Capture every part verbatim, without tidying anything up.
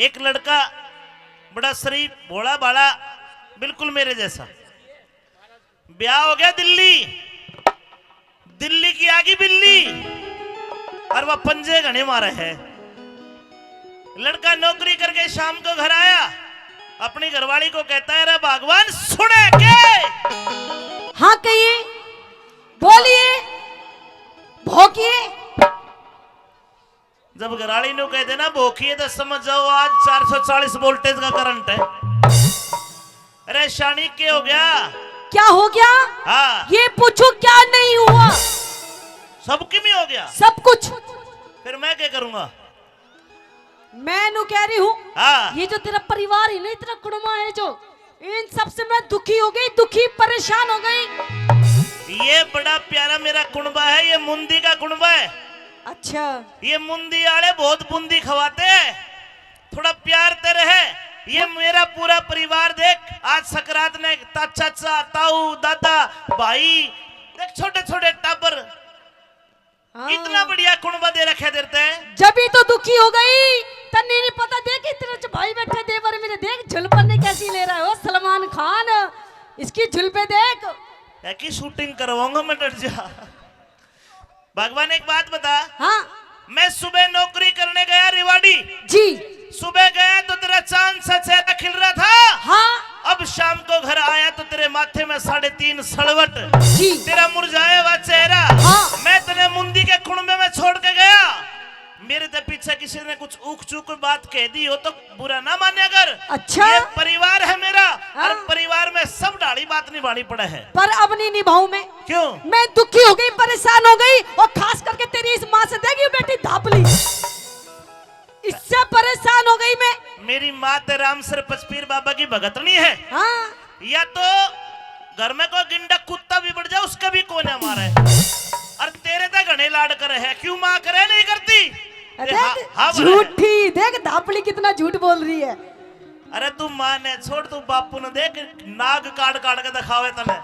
एक लड़का बड़ा शरीफ, भोला भाला, बिल्कुल मेरे जैसा। ब्याह हो गया दिल्ली, दिल्ली की आ गई बिल्ली, और वह पंजे घने मारे है। लड़का नौकरी करके शाम को घर आया, अपनी घरवाली को कहता है, "रे भगवान, सुने के?" हाँ कहिए, बोलिए, भौंकिए। जब घराली नु कह देना भोंकिए, तो समझ जाओ आज चार सौ चालीस वोल्टेज का करंट है। अरे शानी, के हो गया? क्या हो गया? हाँ। ये पूछो, क्या नहीं हुआ? सब किमी हो गया। सब कुछ। फिर मैं क्या करूंगा? मैं नु कह रही हूँ, हाँ। ये जो तेरा परिवार है ना, इतना कुड़मा है, जो इन सब से मैं दुखी हो गई, दुखी, परेशान हो गई। ये बड़ा प्यारा मेरा कुणबा है, ये मुंदी का कुणबा है। अच्छा। ये मुंदी आले बहुत बूंदी खवाते हैं, थोड़ा प्यार ते रहे। ये मेरा पूरा परिवार देख, आज सकरात ने ता-, चाचा, ताऊ, दादा, भाई, देख, छोटे छोटे टाबर। हाँ। इतना बढ़िया कुणबा दे रखे तेरे ते। जब ही तो दुखी हो गई, तन्ने नहीं पता, देख इतने च भाई बैठे, देवर मेरे, देख झुलपन ने कैसी ले रहा है, ओ सलमान खान, इसकी झुलपे देख। या की शूटिंग करवाऊंगा मैं, डर जा। भगवान, एक बात बता। हाँ। मैं सुबह नौकरी करने गया रेवाड़ी। जी। सुबह गया तो तेरा चांद सा चेहरा खिल रहा था। हाँ। अब शाम को घर आया तो तेरे माथे में साढ़े तीन सलवट। जी। तेरा मुरझाया हुआ चेहरा। हाँ। मैं तने मुंदी के कुणबे में छोड़ के गया। मेरे ते पीछे किसी ने कुछ ऊख चूख बात कह दी हो तो बुरा ना मान्या कर। अच्छा। ये परिवार है मेरा, हाँ। और परिवार में सब ढाली बात निभानी पड़े है। पर अब नहीं निभाऊं मैं। क्यों? मैं दुखी हो गई, परेशान हो गई, और खास करके तेरी इस माँ से, देखी बेटी धापली, इससे परेशान हो गई मैं। मेरी माँ ते राम सर पचपीर बाबा की भगतनी है। हाँ। या तो घर में कोई गिंडा कुत्ता भी बढ़ जाए, उसका भी कोन्या मारे। और तेरे ते घणे लाड करे है, क्यों माँ करे नहीं करती? अरे हाँ, हाँ, बोले। झूठी, देख धापली कितना झूठ बोल रही है। अरे तू माँ ने छोड़, तू बापू ने देख, नाक काट काट के दिखावे तने।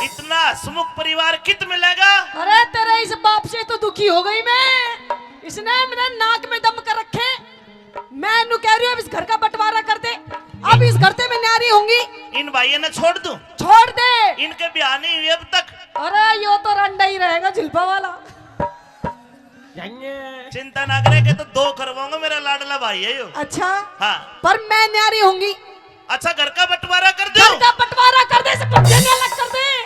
इतना हसमुख परिवार कित मिलेगा? अरे तेरे इस बाप से तो दुखी हो गई मैं, इसने मेरे नाक में दम कर रखे। मैं इन्हू कह रही हूँ, अब इस घर का बंटवारा कर दे, अब इस घर से मैं न्यारी होंगी। इन भाइयों ने छोड़ दूं? छोड़ दे। इनके ब्याह नहीं हुए अब तक। अरे यो तो रंडा ही रहेगा झुलपा वाला। चिंता ना करे, के तो दो करवाऊंगा, मेरा लाडला भाई है यो। अच्छा। हाँ। पर मैं न्यारी होंगी। अच्छा, घर का बंटवारा कर दो। घर का बंटवारा कर दे, इसे पंजे में अलग कर दे।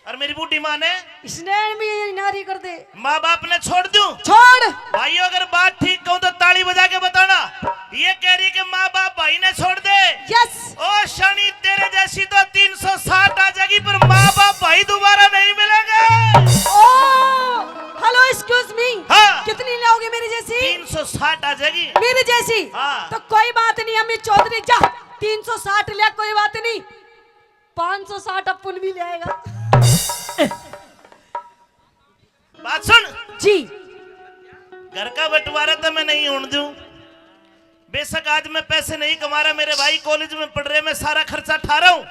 और मेरी बूढ़ी माँ ने? इसने भी न्यारी कर दे। माँ बाप ने छोड़ दूं? छोड़। भाइयों, अगर बात ठीक कहूं तो ताली बजा के बताना। ये कह रही कि माँ बाप भाई ने छोड़ दे। यस। ओ शनि, तेरे जैसी तो तीन सौ साठ आ जाएगी, पर माँ बाप भाई दोबारा नहीं मिलेंगे। ओ, हेलो, एक्सक्यूज मी। हाँ। कितनी लाओगे मेरी जैसी? तीन सौ साठ आ जाएगी। मेरी जैसी? हाँ। तो कोई बात नहीं, अमित चौधरी, जा, तीन सौ साठ लिया, कोई बात नहीं, पाँच सौ साठ अपुन भी ले आएगा। बात सुन। जी। घर का बंटवारा तो मैं नहीं होने दूं। बेशक आज मैं पैसे नहीं कमा रहा, मेरे भाई कॉलेज में पढ़ रहे, मैं सारा खर्चा उठा रहा हूं,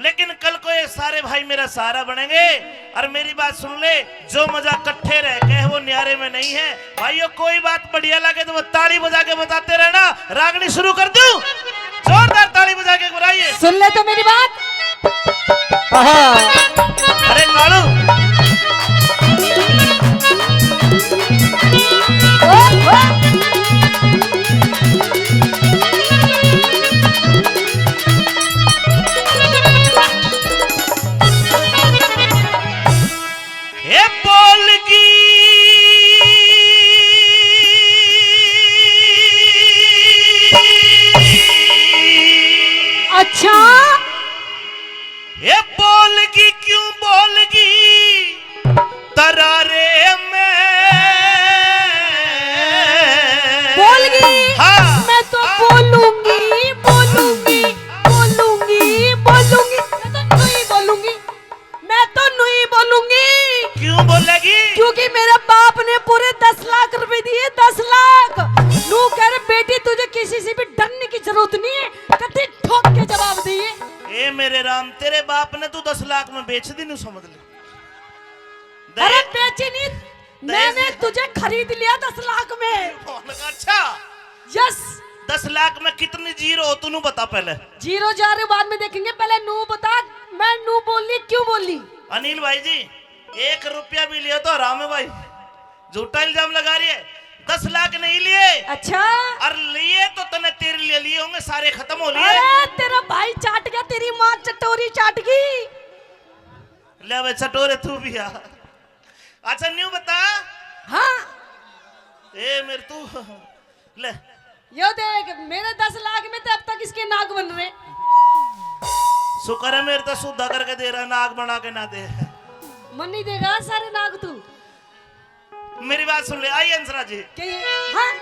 लेकिन कल को ये सारे भाई मेरा सहारा बनेंगे। और मेरी बात सुन ले, जो मजा इकट्ठे रह के है, वो न्यारे में नहीं है। भाइयों, कोई बात बढ़िया लगे तो वो ताली बजा के बताते रहना। रागनी शुरू कर दूं? जोरदार ताली बजा के एक बार आइए। सुन ले तो मेरी बात। आहा। अरे कालू। ओ, ओ। ए बोल की। अच्छा। ए बोल की, क्यों बोल की? तरारे में। बोल की। हाँ। मैं तो हाँ। बोलूंगी, बोलूंगी, बोलूंगी, बोलूंगी। मैं तो नहीं बोलूंगी। मैं तो नहीं बोलूंगी। क्यों बोलेगी? क्योंकि मेरे बाप ने पूरे दस लाख रुपए दिए, दस लाख। नू कह रहे, "बेटी, तुझे किसी से भी डरने की जरूरत नहीं है, कति ठोक के जवाब दिए।" ए मेरे राम, तेरे बाप ने तू दस लाख में बेच दी, नू समझ ले। अरे दहेज, बेची नहीं, दहेज मैंने नहीं। तुझे खरीद लिया दस लाख में। अच्छा। यस। दस लाख में कितनी जीरो हो, तू नू बता पहले। जीरो जा रहे, बाद में देखेंगे, पहले नू बता, मैं नू बोली, क्यों बोली? अनिल भाई जी, एक रुपया भी लिया तो हराम है भाई, झूठा इल्जाम लगा रही है। दस लाख नहीं लिए। अच्छा। और लिए तो तने तेरे लिए लिए होंगे, सारे खत्म हो लिए। अरे, तेरा भाई चाट गया, तेरी माँ चटोरी चाट गई। ले बे चटोरे, तू भी आ। अच्छा, न्यू बता। हाँ। ए मेरे, तू ले। यो देख, मेरे दस लाख में तो अब तक इसके नाक बन रहे। शुक्र है, मेरे तो सुधा करके दे रहा, नाक बना के ना दे। मन नहीं देगा सारे नाक तू। मेरी बात सुन ले, आई अंसरा जी। क्या ये? हाँ?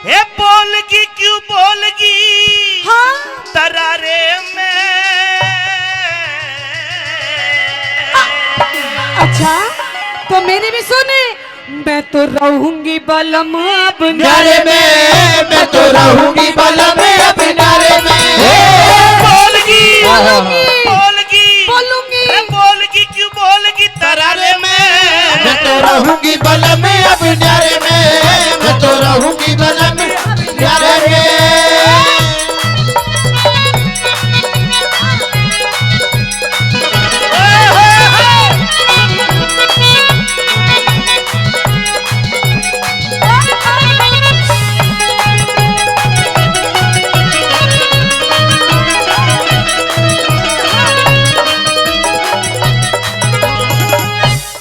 हे बोलगी, क्यों बोलगी? हाँ। तरारे में। अच्छा, तो मेरी भी सुन। मैं तो रहूंगी बलम अब न्यारे में, मैं तो रहूंगी बलम अब न्यारे में। हे बोलगी, बोलूंगी। बोलगी, बोलूंगी। अरे बोलगी, क्यों बोलगी तरारे में? मैं तो रहूंगी बलम अब न्यारे में, मैं तो रहूंगी बलम अब न्यारे में।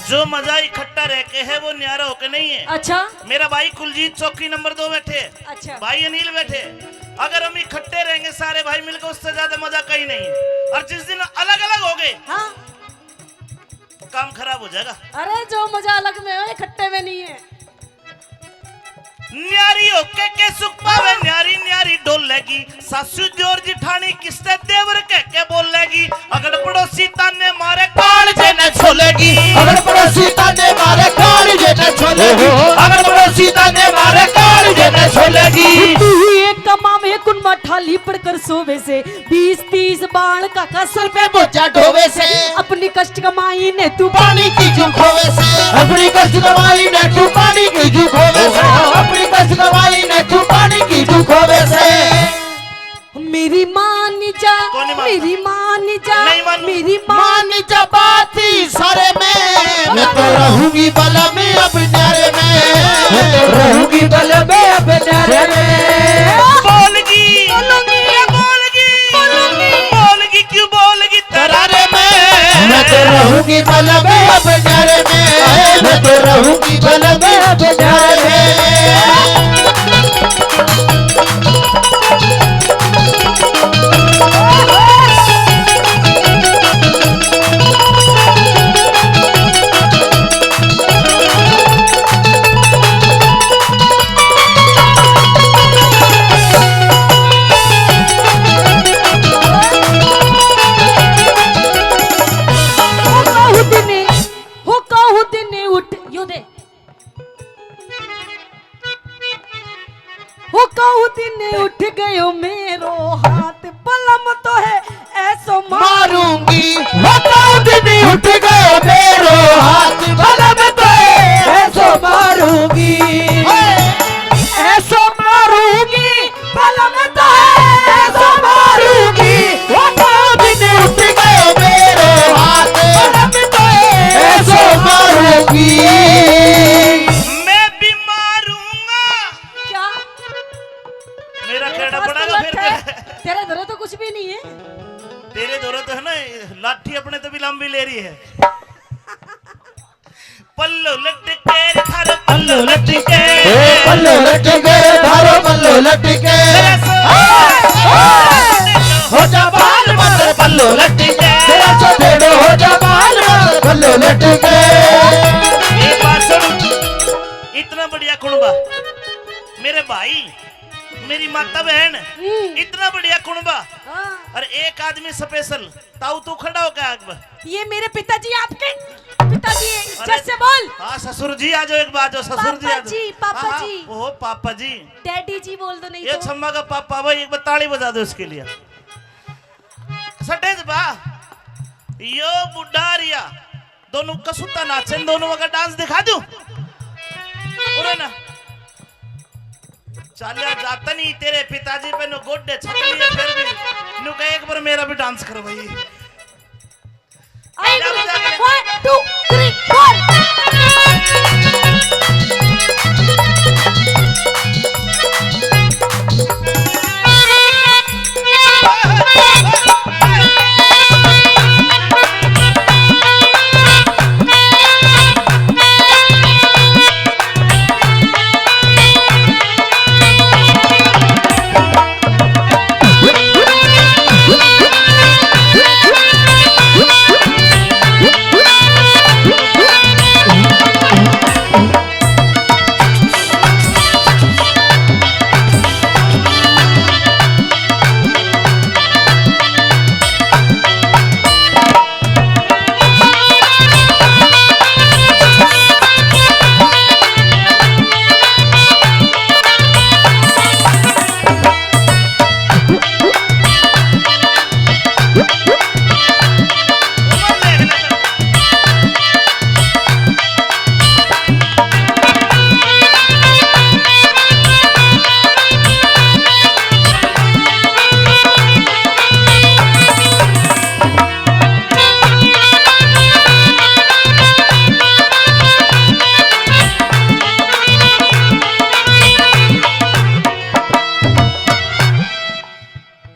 जो मजा इकट्ठा रह के है, वो न्यारा होके नहीं है। अच्छा। मेरा भाई कुलजीत चौकी नंबर दो बैठे, अच्छा। भाई अनिल बैठे। अगर हम इकट्ठे रहेंगे सारे भाई मिलकर, उससे ज्यादा मजा कहीं नहीं है। और जिस दिन अलग अलग हो गए, हाँ। काम खराब हो जाएगा। अरे, जो मजा अलग में है, इकट्ठे में नहीं है। न्यारी होके के सुख पावे, न्यारी न्यारी डोलेगी। सासू जोर जिठानी किसते देवर कह के बोलेगी। अगर पड़ोसी ताने मारे कालजे ने छोलेगी। अगर पड़ोसी ताने मारे कालजे ने छोलेगी। अगर पड़ोसी ताने मारे कालजे ने छोलेगी। तू ही एक कमावे कुन मठा लीपड़ कर सोवे से। बीस तीस बाल का का सर पे बोझा ढोवे से। अपनी कष्ट कमाई ने तू पानी की क्यों खोवे से। अपनी कष्ट कमाई ने तू पानी की क्यों खोवे से। अपनी कष्ट कमाई ने तू पानी की क्यों खोवे से। मेरी मान जा, कौन मान? मेरी मान जा, नहीं मान। मेरी मान जा बात ही सारे में। मैं तो रहूंगी बलम अब न्यारे में। मैं तो रहूंगी बलम अब न्यारे में। बोलगी, बोलूंगी। बोलगी, बोलगी। बोलगी, क्यों बोलगी तरारे में? मैं तो रहूंगी बलम अब न्यारे में। मैं तो रहूंगी बलम अब न्यारे में। हो कहू दिन, हो कहू दिन उठ, यो दे। हो कहू दिन उठ गयो मेरो हाथ, बलम तो है ऐसो मारूंगी। हो कहू दिन उठ गयो मेरो हाथ, बलम तो है ऐसो मारूंगी। ऐसो मारूंगी, बलम तो है ऐसो मारूंगी। हो कहू दिन उठ गयो मेरो हाथ, बलम तो है ऐसो मारूंगी। मैं भी मारूंगा। क्या? मेरा मेरे खेड़ा पास पड़ा तो ना फिर लठ है। तेरे तेरे धोरे तो कुछ भी नहीं है। तेरे धोरे तो है ना, लाठी अपने तो भी लंबी ले रही है। पल्लो लटके रे थारो पल्लो लटके। ए, पल्लो लटके रे थारो पल्लो लटके। तेरा सो-, हो जा बाल मत पल्लो लटके। तेरा सो भेड़ो हो जा बाल मत पल्लो लटके। एक बात सुन, इतना बढ़िया कुणबा मेरे भाई, मेरी माता बहन, हम्म। इतना बढ़िया कुणबा। हाँ। और एक आदमी स्पेशल, ताऊ तू खड़ा हो क्या आग पर? ये मेरे पिताजी, आपके पिताजी, अरे, जैसे बोल। हाँ, ससुर जी आ जाओ, एक बार आ जाओ, ससुर जी आ पापा जाओ। जी, पापा हाँ, हाँ, जी। ओहो, पापा जी। डैडी जी बोल दो, नहीं ये तो। छम्मा का पापा भाई, एक बार ताली बजा दो इसके लिए। सटेज बा, यो बुढ़ा रिया, दोनों कसूता नाचन, दोनों का डांस दिखा दूं। उरे ना, चाल्या जाता नहीं तेरे पिताजी पे, नु गोडे छक लिए, फिर भी नु कहे, "एक बार मेरा भी डांस करवाइए।" आई, one, two, three, four।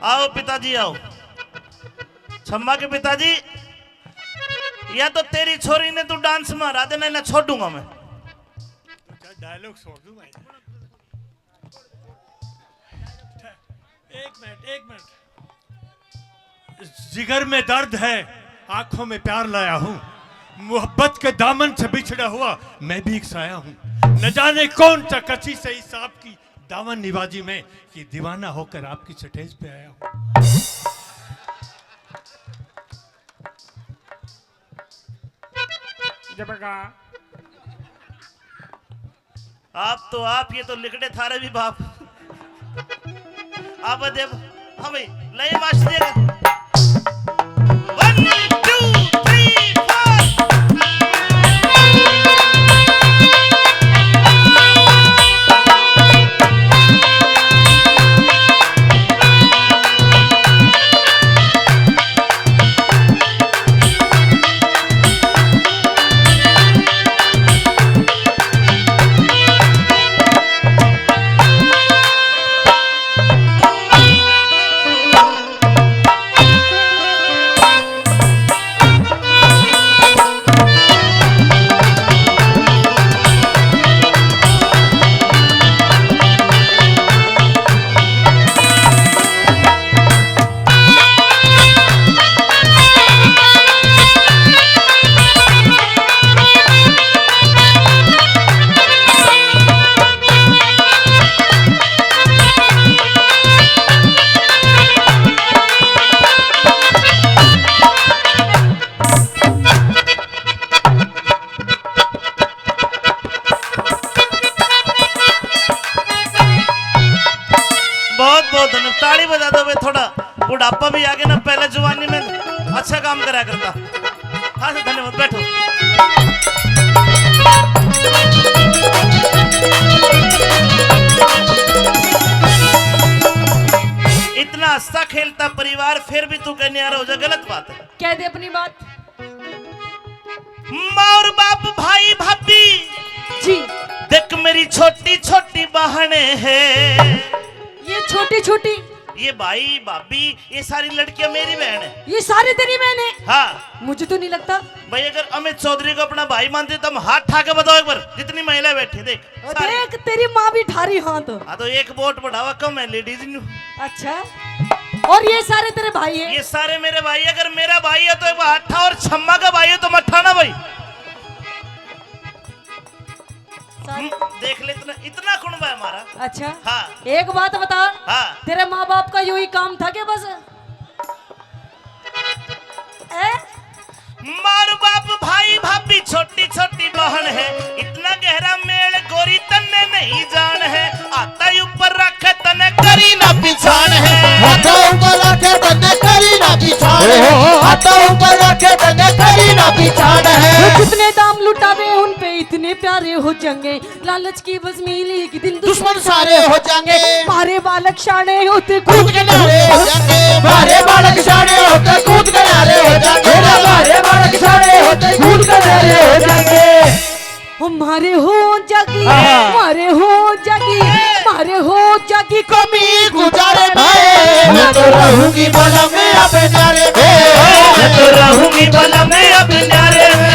आओ पिताजी, आओ। छम्मा के पिताजी, या तो तेरी छोरी ने तू डांस में हरा देना, ना छोड़ूंगा मैं। अच्छा, डायलॉग छोड़ दूं भाई। एक मिनट, एक मिनट। जिगर में दर्द है, आंखों में प्यार लाया हूँ। मोहब्बत के दामन से बिछड़ा हुआ मैं भी एक साया हूँ। न जाने कौन सा कच्ची से इस आपकी दामन निवाजी में कि दीवाना होकर आपकी स्टेज पे आया हूँ। जब का आप तो आप, ये तो लिकड़े थारे भी बाप। अब देव, हाँ भाई, ले master. One, two, three, four। बहुत बहुत धन्यवाद। ताली बजा दो भाई, थोड़ा बुढ़ापा भी आ गया ना, पहले जवानी में अच्छा काम करा करता। हाँ सर, धन्यवाद, बैठो। इतना हंसता खेलता परिवार, फिर भी तू कहने आ रहा हो जा, गलत बात है। कह दे अपनी बात। माँ और बाप, भाई भाभी जी। देख मेरी छोटी छोटी बहने हैं। ये छोटी छोटी? ये भाई भाभी, ये सारी लड़कियां मेरी बहन है। ये सारी तेरी बहन है? हाँ। मुझे तो नहीं लगता। भाई अगर अमित चौधरी को अपना भाई मानते तो हम हाथ ठा के बताओ एक बार, जितनी महिला बैठी देख। ओ, सारे। देख, तेरी माँ भी ठारी हाथ। हाँ, तो एक वोट बढ़ावा कम है लेडीज न्यू। अच्छा, और ये सारे तेरे भाई हैं? ये सारे मेरे भाई। अगर मेरा भाई है तो एक बार हाथ ठा, और छम्मा का भाई है तो मत ठाना भाई। सारे। हम्म, देख ले, इतना, इतना कुणबा है हमारा। अच्छा, हाँ। एक बात बता, हाँ। तेरे माँ बाप का यही काम था कि बस, ए? मार बाप भाई भाभी छोटी छोटी बहन है, इतना गहरा मेल गोरी तन्ने नहीं जान है। आता ऊपर रखे तन्ने करी ना पिछाण है। हाथा ऊपर रखे तन्ने करी ना पिछाण है। हाथा ऊपर रखे तन्ने करी ना पिछाण है। कितने दाम लुटावे उन पे इतने प्यारे हो जाएंगे। लालच की बस मिली एक दिन दुश्मन सारे हो जाएंगे। मारे बालक शाणे होते कूद के नारे हो जाएंगे। मारे बालक शाणे होते कूद के नारे हो जाएंगे। मारे बालक शाणे होते कूद के नारे हो जाएंगे। ओ मारे हो जागी, आहा। मारे हो जागी, मारे हो जागी कमी गुजारे में। मैं तो रहूंगी बलम में अब न्यारे में। मैं तो रहूंगी बलम में अब न्यारे में।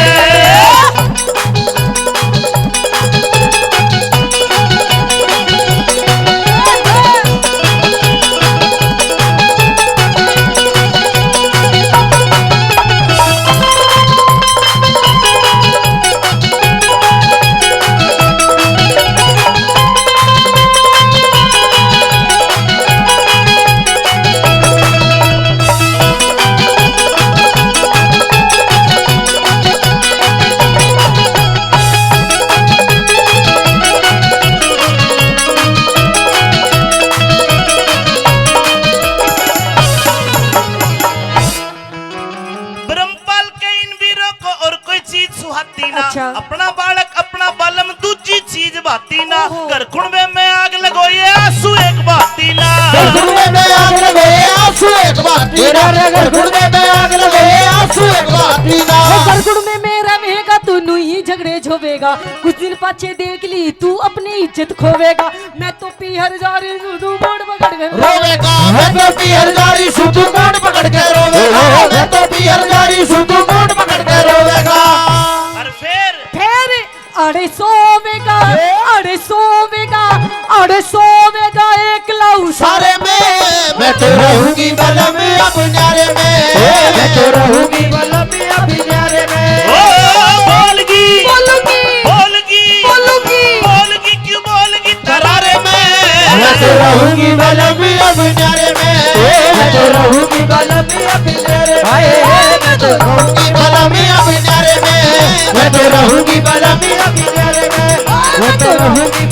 ब्रह्मपाल के इन वीरों को और कोई चीज सुहाती ना। अच्छा। अपना बालक, अपना बलम, दूजी चीज भाती ना। ओहो। घर कुणबे में आग लगोए, आंसू एक बाती ना। घर कुणबे में आग लगोए, आंसू एक बाती ना। घर कुणबे में आग लगोए, आंसू एक बाती ना। घर कुणबे में रहेगा तू, नू ही झगड़े झोवेगा। कुछ दिन पाछे देख ली तू, अपनी इज्जत खोवेगा। मैं तो पीहर जा रही हूँ, तू मूड पकड़ के रोवेगा। मैं तो पीहर जा रही हूँ, तू मूड पकड़ के रोवेगा। मैं तो पीहर जा रही हूँ, तू मूड पकड़ के रोवेगा। और फिर? फिर अड़े सोवेगा, अड़े सोवेगा, अड़े सोवेगा एकला उसारे में। मैं तो रहूंगी बलम अब न्यारे में। मैं तो रहूंगी बलम अब न्यारे में। ओ, बोलगी। बोलूंगी। बोलगी। बोलूंगी। बोलगी, क्यों बोलगी? करारे में। मैं तो रहूंगी बलम अब न्यारे में। मैं तो रहूंगी बलम अब न्यारे में। हाय, मैं तो रहूंगी बलम अब न्यारे में। मैं तो रहूंगी बलम अब न्यारे में। मैं तो रहूंगी